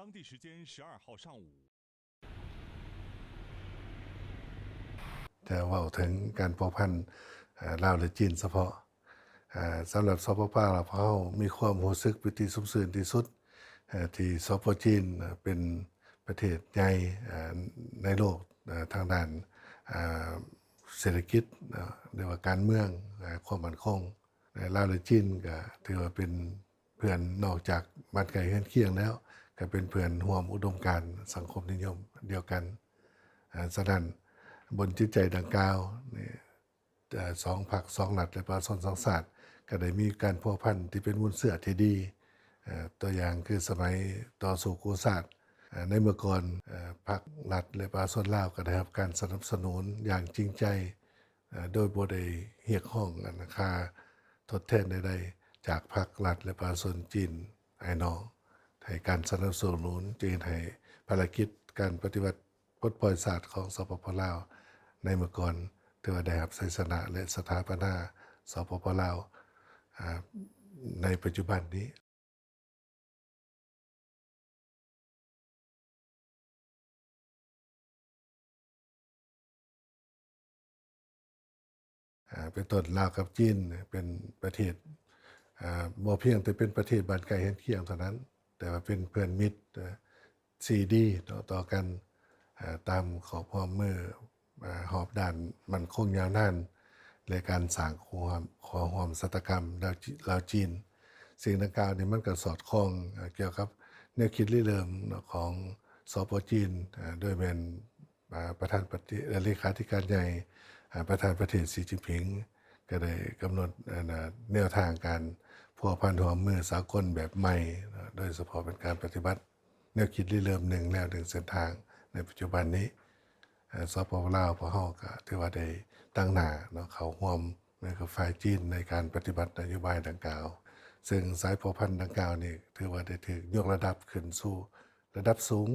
当地时间十二号上午。 ຈະເວົ້າເຖິງການພົວພັນ ເອີ ລາວ ແລະ ຈີນສະເພາະ. ເອີ ສຳລັບ ສປປ ລາວ ພວກເຮົາມີຄວາມຮູ້ສຶກປີຕິຊົມຊື່ນທີ່ສຸດ ເອີ ທີ່ ສປ ຈີນ ເປັນປະເທດໃຫຍ່ ເອີ ໃນໂລກ ເອີ ທາງດ້ານ ເອີ ເສດຖະກິດ ເນາະ ຫຼືວ່າການເມືອງ ເອີ ຄວາມໝັ້ນຄົງ. ເອີ ລາວ ແລະ ຈີນ ກໍຖືວ່າເປັນເພື່ອນ ນອກຈາກບ້ານໃກ້ເຮືອນຄຽງແລ້ວ ກໍເປັນເພື່ອນຮ່ວມອຸດົມການສັງຄົມນິຍົມດຽວກັນ. ເອີ ສະນັ້ນ ບົນຈິດໃຈດັ່ງກ່າວນີ້ ເອີ ສອງພັກ ສອງລັດ ແລະ ປະຊາຊົນສອງຊາດ ກໍໄດ້ມີການພົວພັນທີ່ເປັນມູນເຊື້ອທີ່ດີ. ເອີ ຕົວຢ່າງຄືສະໄໝຕໍ່ສູ້ກູ້ຊາດ ເອີ ໃນເມື່ອກ່ອນ ເອີ ພັກລັດ ແລະ ປະຊາຊົນລາວກໍໄດ້ຮັບການສະໜັບສະໜູນຢ່າງຈິງໃຈ ເອີ ໂດຍບໍ່ໄດ້ຮຽກຮ້ອງອັນຄ່າທົດແທນໃດໆ ຈາກພັກລັດ ແລະ ປະຊາຊົນຈີນອ້າຍນ້ອງ ໃຫ້ການສະໜັບສະໜູນ ຈຶ່ງເຮັດໃຫ້ພາລະກິດການປະຕິວັດ ປົດປ່ອຍຊາດຂອງ ສປປ ລາວ ໃນເມື່ອກ່ອນ ຖືວ່າໄດ້ຮັບໄຊຊະນະ ແລະ ສະຖາປະນາ ສປປ ລາວ ອາ ໃນປັດຈຸບັນນີ້. ອາ ເປັນຕົ້ນ ລາວກັບຈີນເປັນປະເທດ ອາ ບໍ່ພຽງແຕ່ເປັນປະເທດບ້ານໃກ້ເຮືອນຄຽງເທົ່ານັ້ນ ແຕ່ວ່າເປັນເພື່ອນມິດ ອາ ທີ່ດີເນາະ ຕໍ່ກັນ ອາ ຕາມຂອບຮ່ວມມື ອາ ຮອບດ້ານໝັ້ນຄົງຍາວນານ ແລະ ການສ້າງຄູ່ຮ່ວມ ເຂົ້າຮ່ວມຊະຕາກຳລາວຈີນ. ສິ່ງດັ່ງກ່າວນີ້ມັນກໍສອດຄ່ອງ ອາ ກ່ຽວກັບແນວຄິດລິເລີ່ມເນາະ ຂອງ ສປ ຈີນ ອາ ໂດຍແມ່ນ ອາ ປະທານປະຕິ ເອີ ເລຂາທິການໃຫຍ່ ອາ ປະທານປະເທດ ສີຈິ້ນຜິງ ກໍໄດ້ກຳນົດ ອັນ ແນວທາງການພົວພັນຮ່ວມມືສາກົນແບບໃໝ່ເນາະ ໂດຍສະເພາະເປັນການປະຕິບັດແນວຄິດລິເລີ່ມໜຶ່ງແນວໜຶ່ງເສັ້ນທາງໃນປັດຈຸບັນນີ້. ເອີ ສປປ ລາວ ພວກເຮົາກໍຖືວ່າໄດ້ຕາງໜ້າເນາະ ເຂົ້າຮ່ວມມືກັບຝ່າຍຈີນໃນການປະຕິບັດນະໂຍບາຍດັ່ງກ່າວ, ເຊິ່ງສາຍພົວພັນດັ່ງກ່າວນີ້ຖືວ່າໄດ້ຖືກຍົກລະດັບຂຶ້ນສູ່ລະດັບສູງ